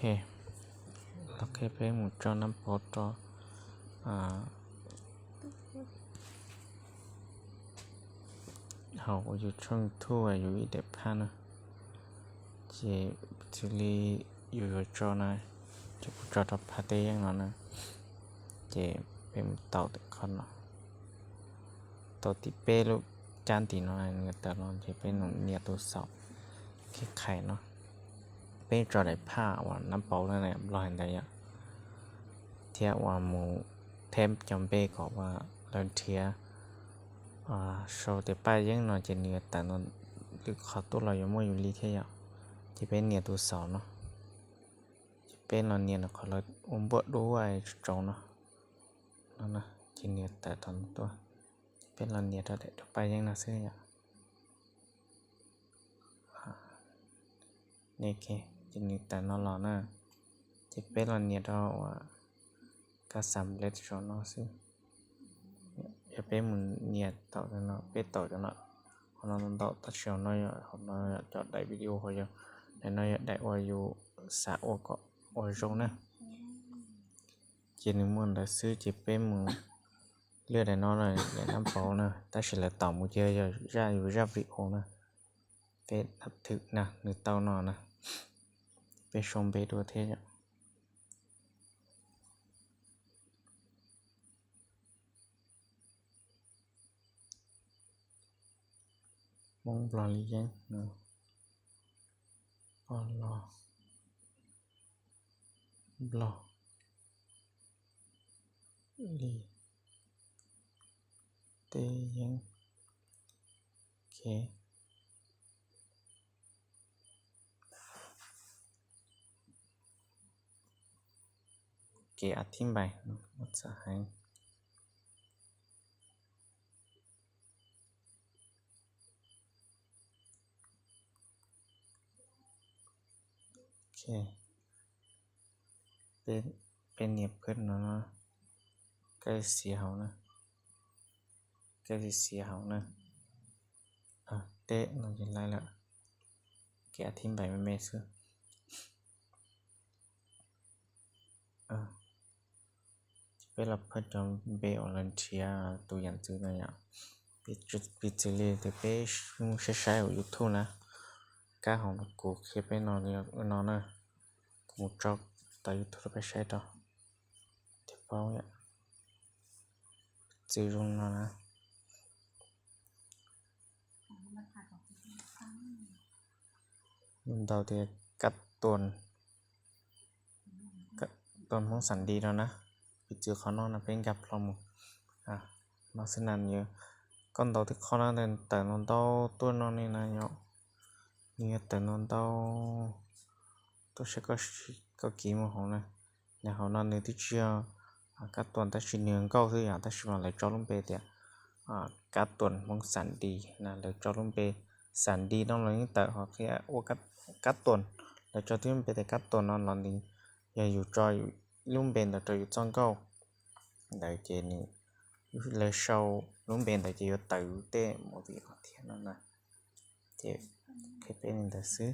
Ok, los qhia peb mus tso nab pauv rau hauv yus tshooj YouTube yus ib daim phaj na. Ces xws li yus yuav tso na, ces kuv tso rau phaj teb yeeb no na. Ces peb mus tau tim qhov no, tau tim peb lub cab ntim no nws tawm los ces peb mus nias tus xaum qhib qhais no. Peb tso daim phaj uas nab pauv na, nplog hais ntawd yom, thiab uas mus theb cov npe kom uas lawv nrhiav sau tias Paj Yeeb no ces nws yuav tawm lwm qhov tuaj los yuav muaj yus li thiab yom. Ces peb nias tus xaum no, ces peb los nias qhov lawv ua npuaj dub tsaus no, no ces nws yuav tawm tau no tuaj. Ces peb los nias rau daim Paj Yeeb no xwb yom. Ces nws tawm no los na, ces peb los nias rau uas kab xam lej saum no xwb. Yog peb mus nias taum no, peb taum cov no, qhov no ntau tab sis hauv no, hauv no yog cov daim video, hauv yog daim no yog daim uas yus xav ua kom ua zoo na. Ces nws muaj ntawd xwb ces peb mus lwaj daim no, daim nab pauv na, tab sis lawv taum mus ces yog zaj yus zaj video na. Peb nab thwm na, nws tau no na, peb sau npe dua thiab yom. Hmoob Nplog li yeeb, Nplog li teb yeeb. Kev a thib npais, txawm heev. Peb nias phwb no, kab xiav hauv na, kab xiav hauv na. Teb no ces laib lawm, kev a thib npais me me xwb. Peb los phawj cov npe uas lawv nrhiav tus yam ntxwv no yom. Piv txwv li tias peb mus saib saib hauv YouTube na, kab hauv no kuv qhia peb no, no na, kuv mus tso tau YouTube rau peb saib rau thiaj paub yom. Txwv zoo no na. Ntau tias kab tuam, tuam Hmoob xam di no na. Piv txwv qhov no no peb nkag plho mus no xwb na. Koj ntaus tib qho na, tawm no ntau tuaj no ne na yom. Nws yuav tawm no ntau tuaj saib koj, koj kiv mus hauv na. Nws hauv no nws twb tsis yog kab tuam tab sis nws nkauj xwb yom, tab sis mas lawv tso lub npe tias kab tuam Hmoob xam di na, lawv tso lub npe xam di no los yeej tawm, ho qhia ua kab tuam, lawv tso tib lub npe tias kab tuam no los nws, yog yus tso lub npe ntawd rau yus txoj nkauj ntawd ces nws, lawv sau lub npe ntawd ces yuav tawm yus tej movie qhov thiab no na. Ces qhia peb li ntawd xwb,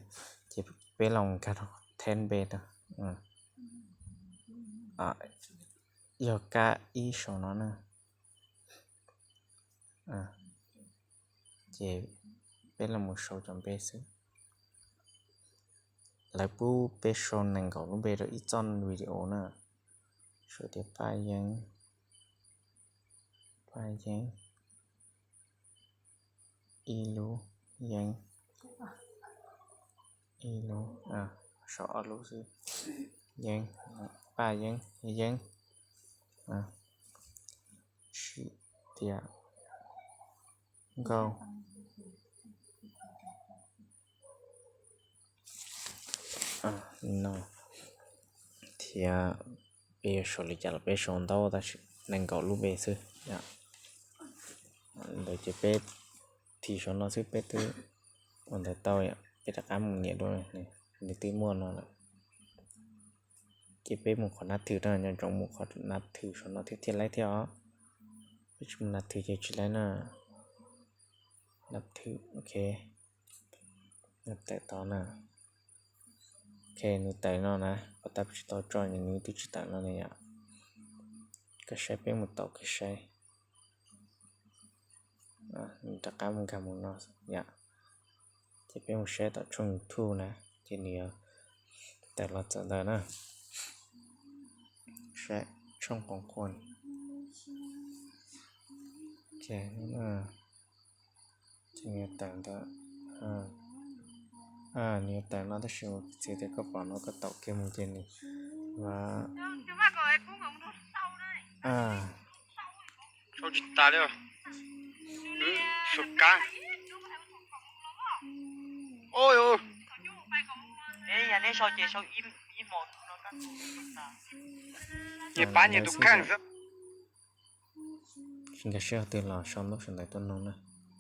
ces peb los nkag rau theb npe rau, yog kab ib saum no na. Ces peb los mus sau cov npe xwb. Lawv pub peb sau nees nkaum lub npe rau ib txoj video na. Sau tias Paj Yeeb, Paj Yeeb, ib lub, Yeeb, ib lub, sau ob lub xwb, Yeeb, Paj Yeeb, Yeeb, sim tias nkauj no. Thiab peb yuav sau li cas los peb sau ntau tab sis nees nkaum lub npe xwb. Ntawd ces peb thim saum no xwb, peb twb ua ntawd tau, peb rov qab mus nias dua, nws twb muaj no lawm. Ces peb mus qhov nab thwm na, nco ntsoov mus qhov nab thwm saum no thiab thiaj laib thiab os. Peb tsis mus nab thwm ces tsis laib na. Nab thwm, ok. Nab tawm tod na. Ok, Nws tawm no na, pov tab tsis tau tso, nws twb tsis tawm no ne yom. Koj saib, peb mus taum koj saib. Nws rov qab mus nkag mus no yom. Ces peb mus saib tom tshooj YouTube na, ces nws yuav tawm los txawm ntawd na. Saib tshooj qoos qhuas. Ces nws yuav tawm ntawd, nws yuav tawm no tab sis txiv tias koj pom no koj taum kiag mus ces nws, sau tsis tas li, sau kab. Neb sau ces sau ib hmo, ces pab nyias tus kheej xwb. Tsis nkag siab qhov twg los sau ntuj sawv daws tuaj noog na.